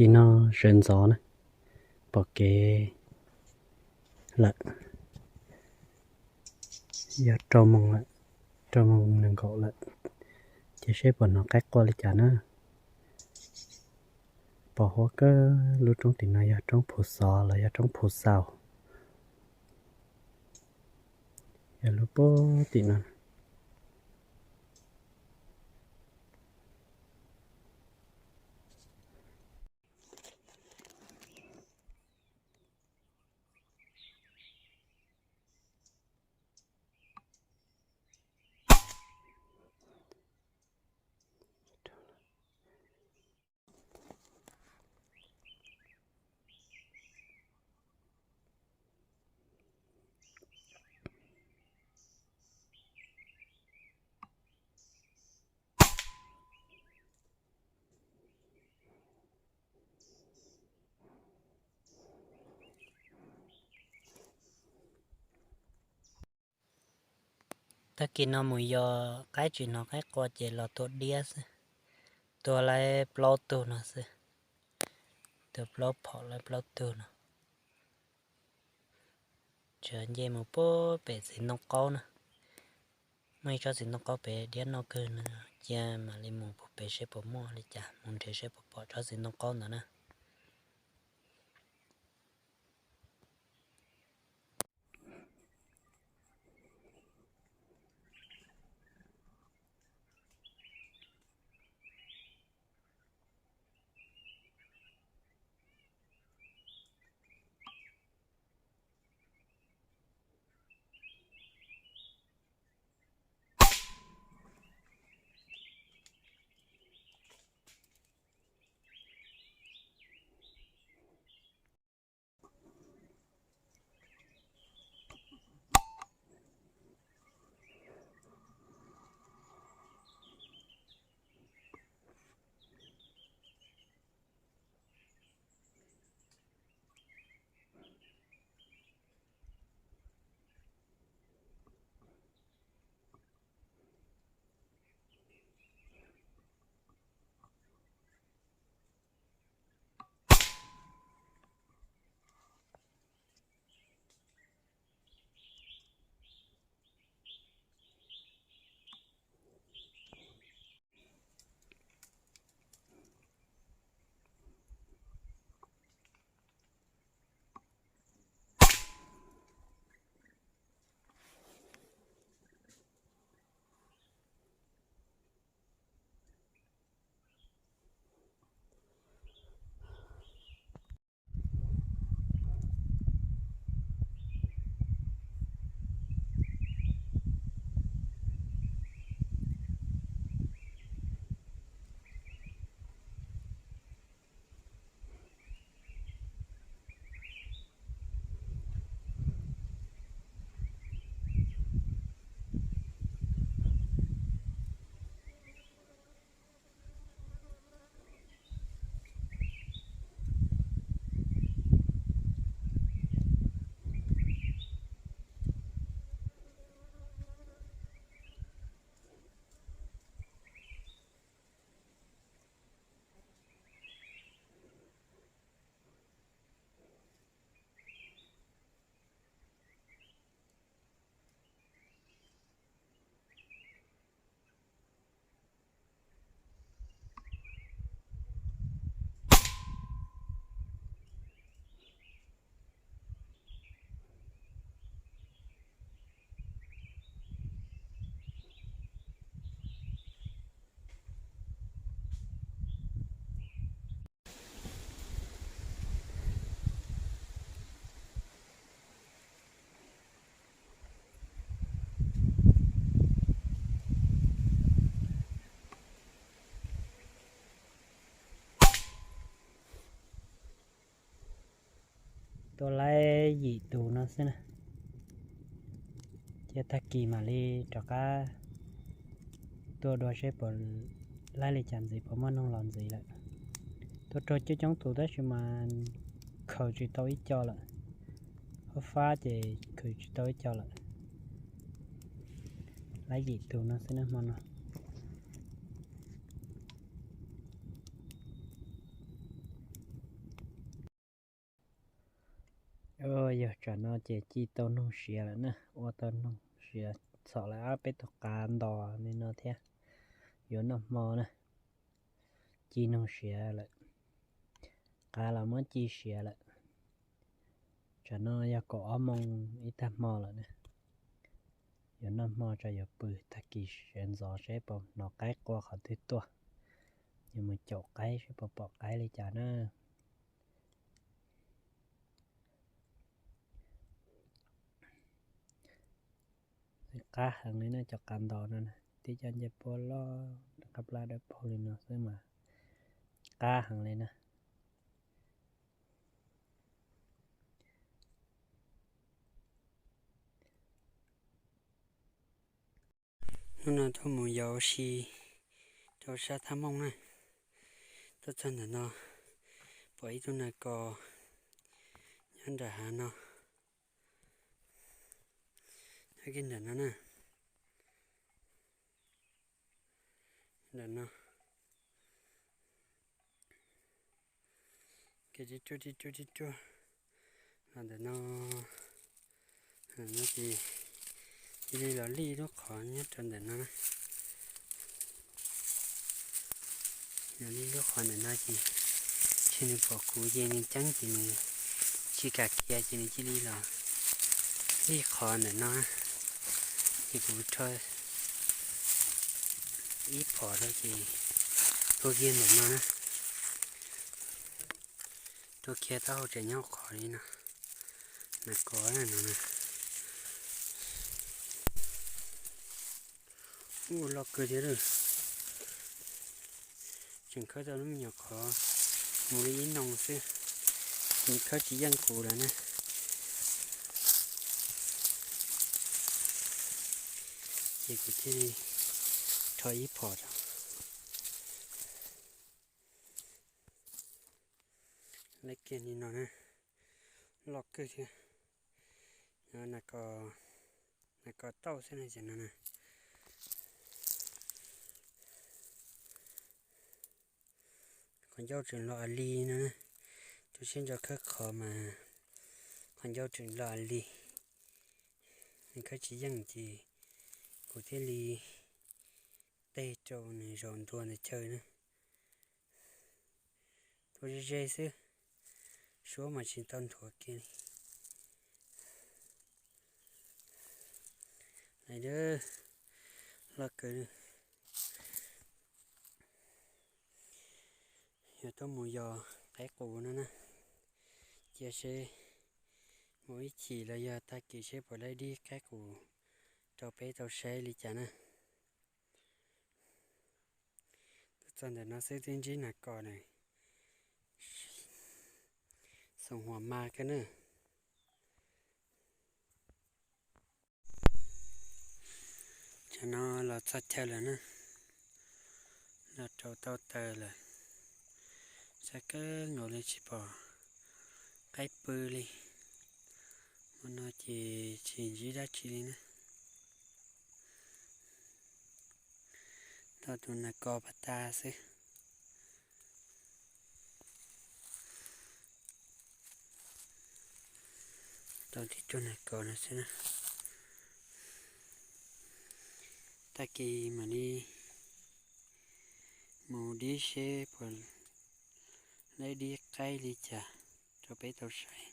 Tag kis no sawv ntxov na, pom kev lawm, yog rau moos lawm, rau moos nees nkaum lawm, ces seb puas hnov qaib qua li cas na. Pom huab kawg, lub roob tim no yog roob Phu Xov los yog roob Phu Xaus, yog lub puag tim no. Tag kis no mus yos qaib tsis hnov qaib qua ces los tua diab xwb, tua lawv plaub tug no xwb, tua plaub phom lawv plaub tug no. Tseem nce mus puag pem txiv ntoo qaub na, muaj ib tsob txiv ntoo qaub pem diab noj kawg no, cia mam li mus puag pem seb puas muaj li cas, mus nrhiav seb puas pom tsob txiv ntoo qaub ntawd na. Tua laib yim tus no xwb na. Ces tag kis mam li rov qab tua dua seb puas laib li cas ntxiv, puas muaj noog los ntxiv lawm. Tua raug coob coob tus tab sis mas khaws tsis tau ib co lawm. Hab fab ces khaws tsis tau ib co lawm. Laib yim tus no xwb na hmo no. Yog tsam no ces ci tau noog siav lawm na, ua tau noog siav txhom lawm ob peb tug qav ntos li no thiab, yuav noj hmo na. Ci noog siav lawm, qav los muab ci siav lawm. Tsam no yog kaum ob moos ib tag hmo lawm na. Yuav noj hmo tso yuav pw, tag kis sawv ntxov seb puas hnov qaib qua qhov twg tuaj. Yuav mus caum qaib seb puas pom qaib li cas na. Qab heev li na, cov qav ntos no na, tib cov ncej puab loj qab plab dawb paug li no xwb mas qab heev li na. Hnub no tuaj mus yos ua si rau sab Thab Mooj na. Tuaj txog ntawm no, pom ib tug nas kos nyob nram hav no, nyob kiag ntawm no na. Ntawm no, kev tib ruaj tib ruaj tib ruaj los ntawm no, no ces cia li los lij lub qhov nyob rau ntawm no na. Los lij lub qhov ntawm no ces, ces nws pom kuv ces nws ceeb ces nws tsis kam khiav ces nws cia li los lij qhov ntawm no na. Ces kuv rho ib phom rau ces tua kiag ntawm no na. Tua kiag taub hau tseem nyob qhov li no. Nas kos na no na. Ub, loj kawg thiab lawm. Tseem khawb tau lub me nyuam qhov mus li ib noo xwb, nws khawb tsis yeej kuv lawm na. Ces kuv thiaj li rho ib phom rau. Lawv kiag li no na, loj kawg thiab. Nas kos tauj xwb na, cov no na. Qhov ncauj tseem los a li no na, tus siab ntso khawb qhov mas qhov ncauj tseem los a li. Nws khawb tsis yeej ces kuv thiaj li teg rau nws zaum ntua ntawm chaw na. Tua ze ze xwb, suab mas tsis tau nthuav kiag li. Lawv, loj kawg. Yuav tuaj mus yos qaib qus no na, cia seb mus ib chim los yog tag kis seb puas laib dib qaib qus rau peb tau saib li cas na. Tuaj txog ntawm no xwb twb ntsib nas kos na, xoom huam mas kawg na. Tsam no los txog chaw lawm na, los rau tau taws lawm, tshav kawg nkaus li tsis pom qaib pw li. Hmo no ces tsis ntsib dab tsi li na. Tau tus nas kos pas tas xwb. Tau tib tug nas kos no xwb na. Tag kis mam li mus dib seb puas laib dib qaib li cas rau peb tau saib.